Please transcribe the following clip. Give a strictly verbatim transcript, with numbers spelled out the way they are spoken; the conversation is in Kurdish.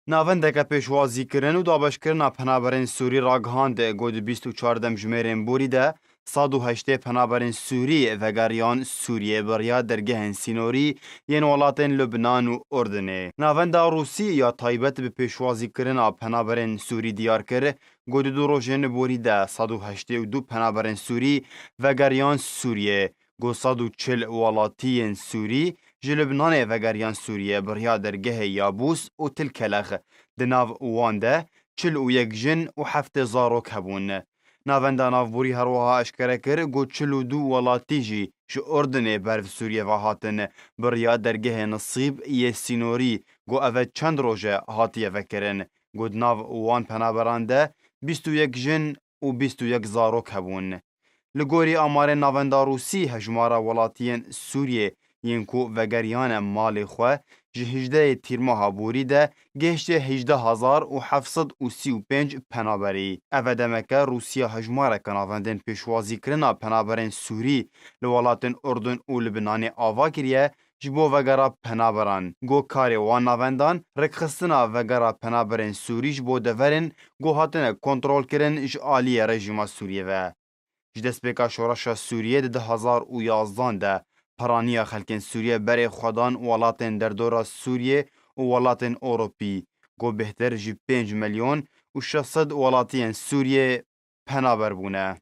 Navendeke pêşwazîkirin û dabeşkirina penaberên Sûrî ragihand ku di bîst û çar demjimêrên borî de sed û heştê penaberên Sûrî vegeriyan Sûriyê bi riya dergehên sînorî yên welatên Lubnan û Urdunê. Navenda Rûsî ya taybet bi pêşwazîkirina penaberên Sûrî diyar kir ku di du rojên borî de sed û heştê û du penaberên Sûrî vegeriyan Sûriyê, ku sed û çil welatiyên Sûrî ji Lubnanê vegeriyan Sûriyê bi riya dergehê Yabûs û Tilkelex, di nav wan de çil û yek jin û heftê zarok hebûn. Navenda navborî her wiha eşkere kir ku çil û du welatî jî ji Urdunê ber bi Sûriyê ve hatin, bi riya dergehê Nisîb yê sînorî, ku ev e çend roj e hatiye vekirin, ku di nav wan penaberan de bîst û yek jin û bîst û yek zarok hebûn. Li gorî amarên Navenda Rûsî, hejmara welatiyên Sûriyê yên ku vegeriyane malê xwe ji hejdehê Tîrmeha borî de gihiştiye hejdeh hezar û heft sed û sî û pênc penaberî. Ev e demeke Rûsya hejmareke navendên pêşwazîkirina penaberên Sûrî li welatên Urdun û Libnanê ava kiriye ji bo vegera penaberan. Ku karê wan navendan rêkxistina vegera penaberên Sûrî ji bo deverên ku hatine kontrolkirin ji aliyê rejîma Sûriyê ve. Ji destpêka şoreşa Sûriyê di du hezar û yazdan de peraniya xelkên Sûriyê berê xwe dan welatên derdora Sûriyê û welatên Ewropî, ku bêhtir ji pênc milyon û şeş sed welatiyên Sûriyê penaber bûne.